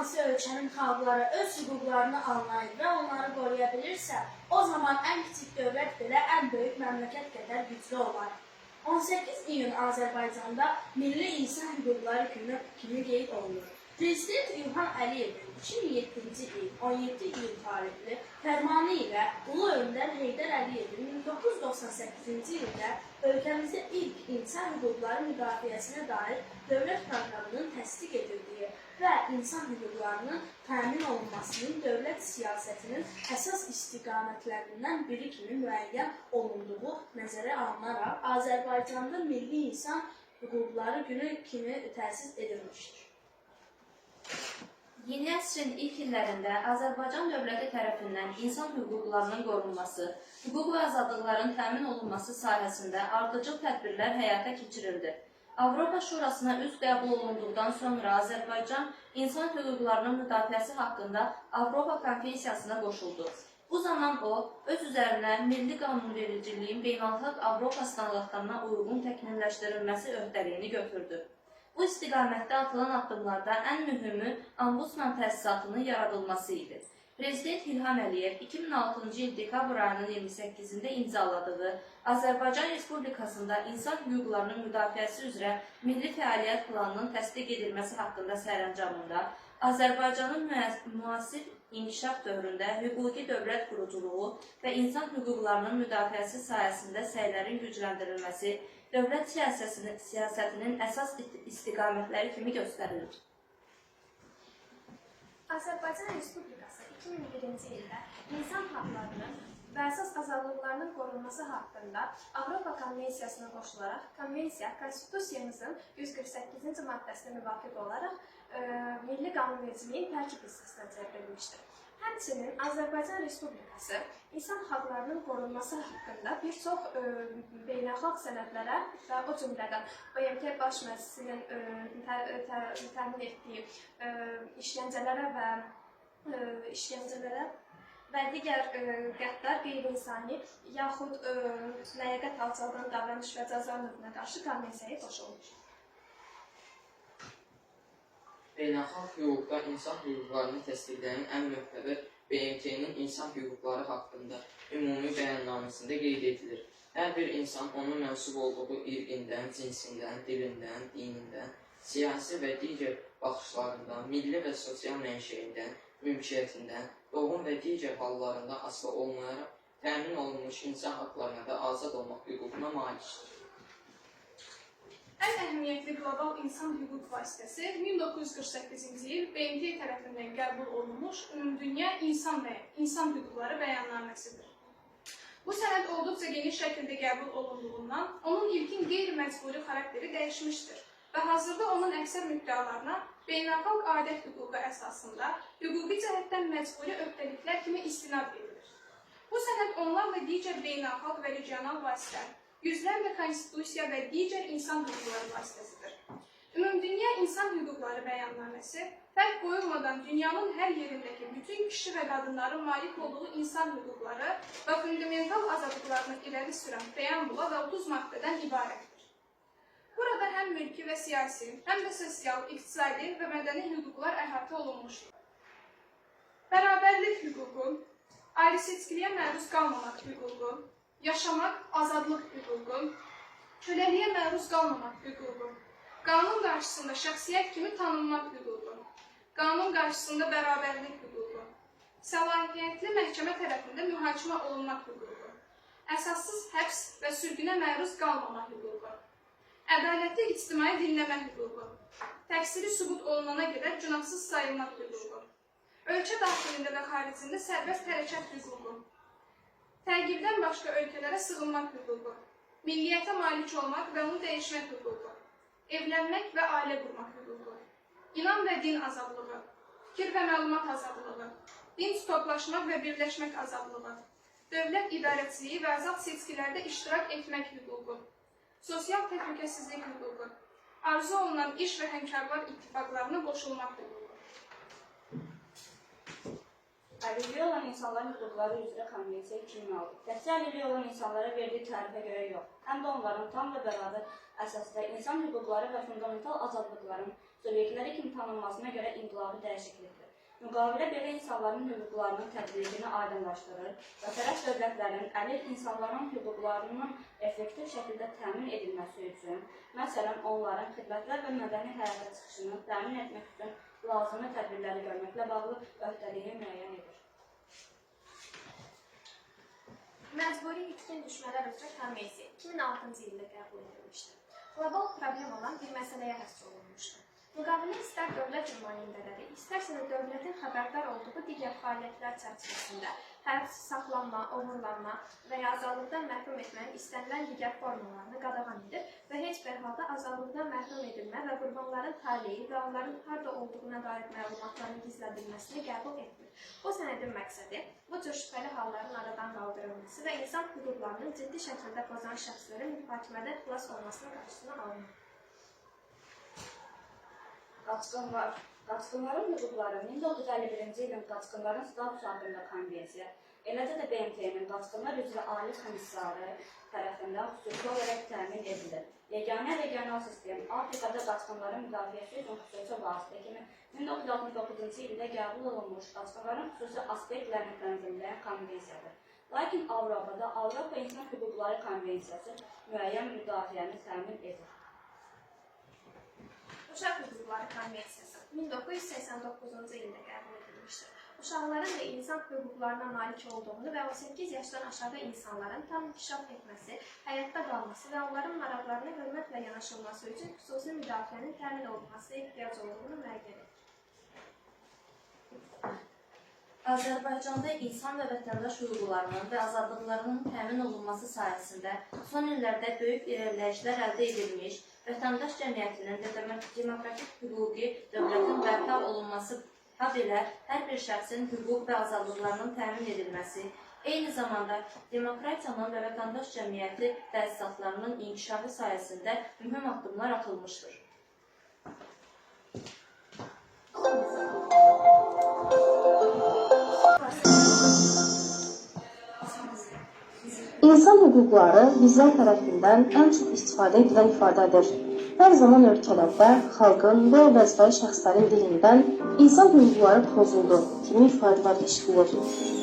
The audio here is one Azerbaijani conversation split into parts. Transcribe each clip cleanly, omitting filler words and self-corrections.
hansı ölkənin xalqları öz hüquqlarını anlayır və onları qoruya bilirsə, o zaman ən kiçik dövlət belə ən böyük məmləkət qədər güclü olar. 18 iyun Azərbaycanda Milli İnsan Hüquqları Günü kimi qeyd olunur. Prezident İlham Əliyevin 2007-ci il 17 iyun tarixli fərmanı ilə Ulu Öndər Heydər Əliyevin 1998-ci ildə ölkəmizdə ilk insan hüquqları müdafiəsinə dair dövlət proqramının təsdiq edildiyi və insan hüquqlarının təmin olunmasının dövlət siyasətinin əsas istiqamətlərindən biri kimi müəyyən olunduğu nəzərə alınaraq Azərbaycanda Milli İnsan Hüquqları Günü kimi təsis edilmişdir. Yeni əsrin ilk illərində Azərbaycan dövləti tərəfindən insan hüquqlarının qorunması, hüquq və azadlıqların təmin olunması sahəsində ardıcıl tədbirlər həyata keçirildi. Avropa Şurasına üzv qəbul olunduqdan sonra Azərbaycan insan hüquqlarının müdafiəsi haqqında Avropa Konvensiyasına qoşuldu. Bu zaman o, öz üzərinə milli qanunvericiliyin beynəlxalq Avropa standartlarına uyğun təkmilləşdirilməsi öhdəliyini götürdü. Bu istiqamətdə atılan addımlarda ən mühümü Ombudsman təsisatının yaradılması idi. Prezident İlham Əliyev 2006-cı il dekabr ayının 28-də imzaladığı Azərbaycan Respublikasında insan hüquqlarının müdafiəsi üzrə Milli Fəaliyyət Planının təsdiq edilməsi haqqında sərəncamında Azərbaycanın müasir inkişaf dövründə hüquqi dövlət quruculuğu və insan hüquqlarının müdafiəsi sahəsində səylərin gücləndirilməsi dövlət siyasətinin əsas istiqamətləri kimi göstərilir. Azərbaycan Respublikası 2001-ci ildə insan haqlarının və əsas azadlıqlarının qorunması haqqında Avropa Konvensiyasına qoşularaq, konvensiya Konstitusiyamızın 148-ci maddəsinə müvafiq olaraq milli qanunvericiliyin tərkib hissəsinə çevrilmişdir. Həmçinin Azərbaycan Respublikası insan haqlarının qorunması haqqında bir çox beynəlxalq sənədlərə və o cümlədən BMT Baş Məclisinin təmin etdiyi işgəncələrə və digər qəddar, qeyri-insani yaxud ləyaqət alçaldan davranış və cəza növünə qarşı konvensiyaya qoşulmuşdur. Beynəlxalq hüquqda insan hüquqlarını təsdiqləyən ən möhtəbər BMT-nin insan hüquqları haqqında ümumi bəyannaməsində qeyd edilir. Hər bir insan onun mənsub olduğu irqindən, cinsindən, dilindən, dinindən, siyasi və digər baxışlarından, milli və sosial mənşəyindən, mülkiyyətindən, doğum və digər hallarından asılı olmayaraq təmin olunmuş insan haqlarına və azad olmaq hüququna malikdir. Ən əhəmiyyətli qlobal insan hüquq vasitəsi 1948-ci il BMT tərəfindən qəbul olunmuş Ümumdünya İnsan Hüquqları Bəyannaməsidir. Bu sənəd olduqca geniş şəkildə qəbul olunduğundan onun ilkin qeyri-məcburi xarakteri dəyişmişdir və hazırda onun əksər müddəalarına beynəlxalq adət hüququ əsasında hüquqi cəhətdən məcburi öhdəliklər kimi istinad edilir. Bu sənəd onlarla digər beynəlxalq və regional vasitə, yüzlərlə konstitusiya və digər insan hüquqları vasitəsidir. Ümumdünya İnsan Hüquqları Bəyannaməsi fərq qoyulmadan dünyanın hər yerindəki bütün kişi və qadınların malik olduğu insan hüquqları və fundamental azadlıqlarını irəli sürən preambula və 30 maddədən ibarətdir. Burada həm mülki və siyasi, həm də sosial, iqtisadi və mədəni hüquqlar əhatə olunmuşdur. Bərabərlik hüququ, ayrı-seçkiliyə məruz qalmamaq hüququ, yaşamaq, azadlıq hüququ, köləliyə məruz qalmamaq hüququ, qanun qarşısında şəxsiyyət kimi tanınmaq hüququ, qanun qarşısında bərabərlik hüququ, səlahiyyətli məhkəmə tərəfindən mühakimə olunmaq hüququ, əsassız həbs və sürgünə məruz qalmamaq hüququ, ədalətli ictimai dinləmə hüququ, təqsiri sübut olunana qədər günahsız sayılmaq hüququ, ölkə daxilində və xaricində sərbəst hərəkət hüququ, təqibdən başqa ölkələrə sığınmaq hüququ, milliyyətə malik olmaq və onu dəyişmək hüququ, evlənmək və ailə qurmaq hüququ, inan və din azadlığı, fikir və məlumat azadlığı, dinc toplaşmaq və birləşmək azadlığı, dövlət idarəçiliyi və azad seçkilərdə iştirak etmək hüququ, sosial təhlükəsizlik hüququ, arzu olunan iş və həmkarlar ittifaqlarına qoşulmaq hüququ. Əlilliyi olan insanların hüquqları üzrə Konvensiya 2006. Təkcə əlilliyi olan insanlara verdiyi tərifə görə yox, həm də onların tam və bərabər əsasda insan hüquqları və fundamental azadlıqların subyektləri kimi tanınmasına görə inqilabi dəyişiklikdir. Müqavilə belə insanların hüquqlarının tətbiqini aydınlaşdırır və tərəf dövlətlərin əlil insanların hüquqlarının effektiv şəkildə təmin edilməsi üçün, məsələn, onların xidmətlər və mədəni həyata çıxışını təmin etmək üçün lazımi tədbirləri görməklə bağlı öhdəliyini müəyyən edir. Məcburi itkin düşmələr üzrə konvensiya 2006-cı ildə qəbul edilmişdir. Qlobal problem olan bir məsələyə həsr olunmuşdur. Müqavilə istər dövlət nümayəndələri, istərsə də dövlətin xəbərdar olduğu digər fəaliyyətlər çərçivəsində həbs, saxlanma, oğurlanma və ya azadlıqdan məhrum etmənin istənilən digər formalarını qadağan edir və heç bir halda azadlıqdan məhrum edilmə və qurbanların taleyi və onların harda olduğuna dair məlumatların gizlədilməsini qəbul etmir. Bu sənədin məqsədi bu cür şübhəli halların aradan qaldırılması və insan hüquqlarını ciddi şəkildə pozan şəxslərin mühakimədən xilas olmasının qarşısını almaqdır. Qaçqınlar, qaçqınların hüquqları 1951-ci ilin Qaçqınların statusu haqqında konvensiya, eləcə də BMT-nin Qaçqınlar üzrə Ali Komissarı tərəfindən xüsusi olaraq təmin edilir. Yeganə regional sistem Afrikada qaçqınların müdafiəsi üçün xüsusi vasitə kimi 1969-cu ildə qəbul olunmuş qaçqınların xüsusi aspektlərini tənzimləyən konvensiyadır. Lakin Avropada Avropa İnsan Hüquqları Konvensiyası müəyyən müdafiəni təmin edir. Uşaq Hüquqları Konvensiyası 1989-cu ildə qəbul edilmişdir. Uşaqların da insan hüquqlarına malik olduğunu və 18 yaşdan aşağı insanların tam inkişaf etməsi, həyatda qalması və onların maraqlarına hörmətlə yanaşılması üçün xüsusi müdafiənin təmin olunması ehtiyac olduğunu müəyyən edir. Azərbaycanda insan və vətəndaş hüquqlarının və azadlıqlarının təmin olunması sayəsində son illərdə böyük irəliləyişlər əldə edilmiş, vətəndaş cəmiyyətinin və demokratik hüquqi dövlətin bərpa olunması, habelə hər bir şəxsin hüquq və azadlıqlarının təmin edilməsi, eyni zamanda demokratiyanın və vətəndaş cəmiyyəti təsisatlarının inkişafı sayəsində mühüm addımlar atılmışdır. İnsan hüquqları bizlər tərəfindən ən çox istifadə edilən ifadədir. Hər zaman ölkələrdə xalqın və vəzifəli şəxslərin dilindən insan hüquqları pozuldu kimi ifadələr eşidilir.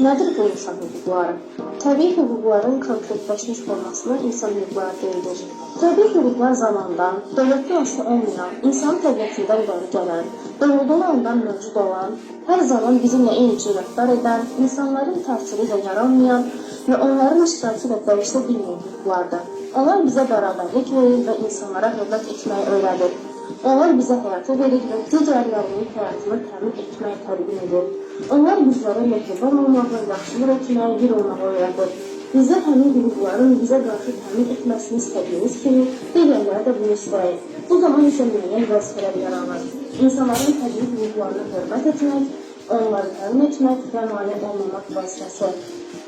Nədir bu insan hüquqları? Təbii hüquqların konkretləşmiş formasına insan hüquqları deyilir. Təbii hüquqlar zamandan, dövlətdən asılı olmayan, insanın təbiətindən ileri gələn, doğulduğu andan mövcud olan, hər zaman bizimlə eyni cür rəftar edən, insanların təsiri ilə yaranmayan və onların iştirakı ilə dəyişilə bilməyən hüquqlardır. Onlar bizə bərabərlik verir və insanlara hörmət etməyi öyrədir. Onlar bizə həyatı verir və digərlərinin həyatını təmin etməyi təlqin edir. Onlar bizlərə mehriban olmağı, yaxşılıq etməyi, bir olmağı öyrədir. Bizlər həmin hüquqların bizə qarşı təmin etməsini istədiyimiz kimi, digərləri də bunu istəyir. Bu zaman isə müəyyən vəzifələr yaranır. İnsanların təbii hüquqlarına hörmət etmək, onları təmin etmək və mane olmamaq vəzifəsi.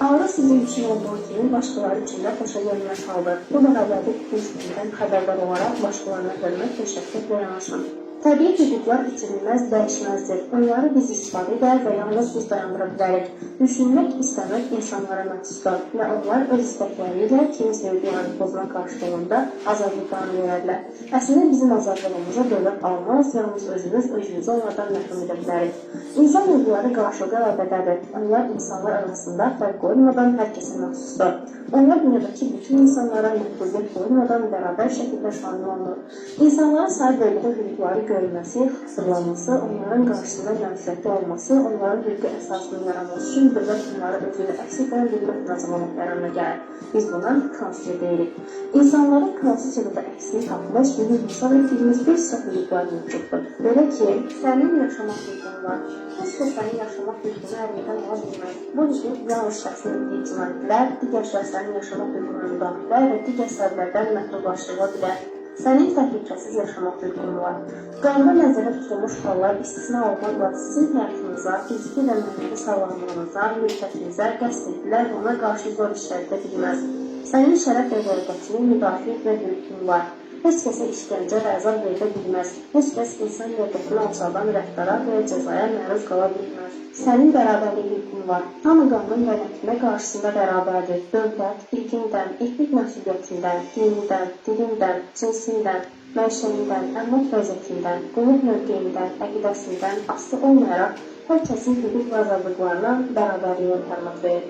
Ağrı sizin üçün olduğu kimi başqaları üçün də xoşagəlməz haldır. Bu bərabərlik prinsipindən xəbərdar olaraq başqalarına hörmət və şəfqətlə yanaşın. Təbii hüquqlar itirilməz, dəyişməzdir. Onları biz istifadə edər və yalnız biz dayandıra bilərik. Düşünmək, istəmək insanlara məxsusdur və onlar öz istəkləri ilə kiminsə hüquqlarını pozma qarşılığında azadlıqlarını verərlər. Əslində bizim azadlığımıza dövlət almaz, yalnız özümüz özümüzü onlardan məhrum edə bilərik. İnsan hüquqları qarşılıqlı əlaqədədir. Onlar insanlar arasında fərq qoymadan hər kəsə məxsusdur. Onlar dünyadakı bütün insanlara məhdudiyyət qoymadan bərabər şəkildə şamil olunur. İnsanların sahib olduğu hüquqları görülməsi, xatırlanması, onların qarşısında mənfiyyətli olması, onların hüquqi əsasının yaranması üçün dövlət onları özünü əks etdirən bir mətn hazırlamaq qərarına gəlir. Biz buna konstitusiya deyirik. İnsanların konstitusiyada əksini tapmış, bizim hesab etdiyimiz bir sıra hüquqlar mövcuddur. Belə ki, sənin yaşamaq hüququn var. Heç kəs sənin yaşamaq hüququnu əlindən ala bilməz. Bu hüquq yalnız şəxsin etdiyi cinayətlər, digər şəxslərin yaşamaq hüququna müdaxilə və digər səbəblərdən məhdudlaşdırıla bilər. Sənin təhlükəsiz yaşamaq hüququn var. Qanunda nəzərdə tutulmuş hallar istisna olmaqla sizin həyatınıza, fiziki və mənəvi sağlamlığınıza, mülkiyyətinizə qəsd edilər və ona qarşı zor işlədilə bilməz. Sənin şərəf və vəqətini müdafiə etmək hüququn var. Heç kəsə işgəncə və əzab verilə bilməz. Heç kəs insan ləyaqətini alçaldan rəftara və ya cəzaya məruz qala bilməz. Sənin bərabərlik hüququn var. Hamı qanun və məhkəmə qarşısında bərabərdir. Dövlət, irqindən, etnik mənsubiyyətindən, dinindən, dilindən, cinsindən, mənşəyindən, əmlak vəziyyətindən, qulluq mövqeyindən, əqidəsindən asılı olmayaraq hər kəsin hüquq və azadlıqlarına bərabərliyinə təminat verir.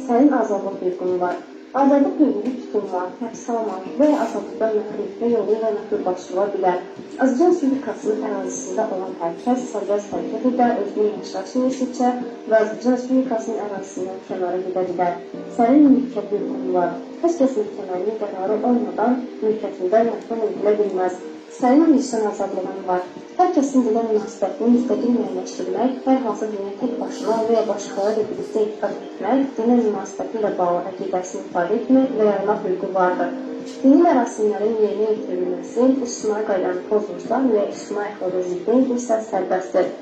Sənin azadlıq hüququn var. Azadlıq hüququ tutulma, həbsə alma və ya azadlıqdan məhrum etmə yolu ilə məhdudlaşdırıla bilər. Azərbaycan Respublikasının ərazisində olan hər kəs sərbəst hərəkət edə, özünün yaşayış yeri seçə və Azərbaycan Respublikasının ərazisindən kənara gedə bilər. Sənin mülkiyyət hüququn var. Heç kəs məhkəmənin qərarı olmadan mülkiyyətindən məhrum edilə bilməz. Sənin vicdan azadlığın var. Hər kəsin dinə münasibətini müstəqil müəyyənləşdirmək, hər hansı dinə tək başına və ya başqaları ilə birlikdə etiqad etmək, dinə münasibəti ilə bağlı əqidəsini ifadə etmək və yaymaq hüququ vardır. Dini mərasimlərin yerinə yetirilməsi ictimai qaydanı pozmursa və ya ictimai əxlaqa zidd deyildirsə sərbəstdir.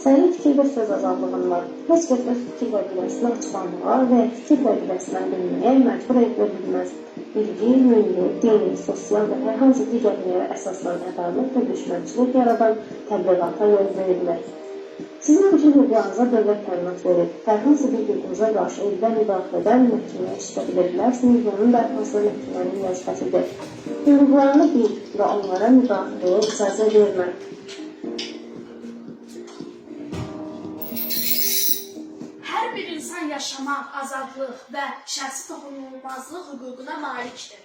Sənin fikir və söz azadlığın var. Heç kəs öz fikir və əqidəsini açıqlamağa və ya fikir və əqidəsindən dönməyə məcbur edilə bilməz. İrqi, milli, dini, sosial və hər hansı digər meyara əsaslanan ədalət və düşmənçilik yaradan təbliğata yol verilmir. Sizin bütün hüquqlarınıza dövlət təminat verir. Hər hansı bir hüququnuza qarşı edilən müdaxilədən məhkəməyə şikayət edə bilərsiniz. Bunun bərpası məhkəmənin vəzifəsidir. Hüquqlarını bil və onlara müdaxiləyə icazə vermə. Hər bir insan yaşamaq, azadlıq və şəxsi toxunulmazlıq hüququna malikdir.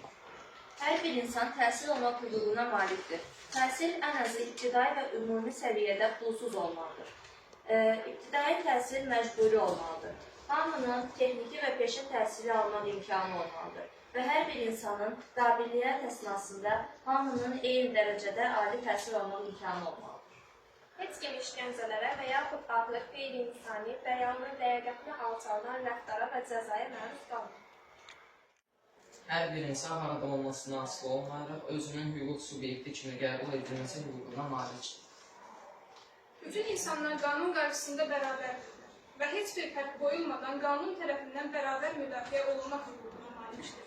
Hər bir insan təhsil almaq hüququna malikdir. Təhsil ən azı ibtidai və ümumi səviyyədə pulsuz olmalıdır. İbtidai təhsil məcburi olmalıdır. Hamının texniki və peşə təhsili almaq imkanı olmalıdır və hər bir insanın qabiliyyət əsnasında hamının eyni dərəcədə ali təhsil almaq imkanı olmalıdır. Heç kim işgəncələrə və yaxud ağır, qeyri-insani, bəyanlı, ləyaqətini alçaldan rəftara və cəzaya məruz qalmır. Hər bir insan harada olmasından asılı olmayaraq özünün hüquq subyekti kimi qəbul edilməsi hüququna malikdir. Bütün insanlar qanun qarşısında bərabərdirlər və heç bir fərq qoyulmadan qanun tərəfindən bərabər müdafiə olunmaq hüququna malikdirlər.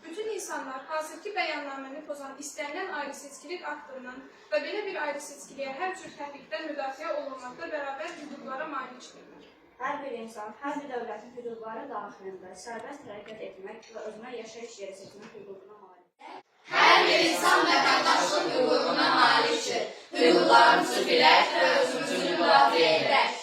Bütün insanlar hazırki bəyannaməni pozan istənilən ayrı-seçkilik aktından və belə bir ayrı-seçkiliyə hər cür təhrikdən müdafiə olunmaqda bərabər hüquqlara malikdirlər. Hər bir insan, hər bir dövlətin hüdudları daxilində sərbəst hərəkət etmək və özünə yaşayış yeri seçmək hüququna malikdir. Hər bir insan vətəndaşlıq hüququna malikdir. Hüquqlarımızı bilək və özümüzü müdafiə edək.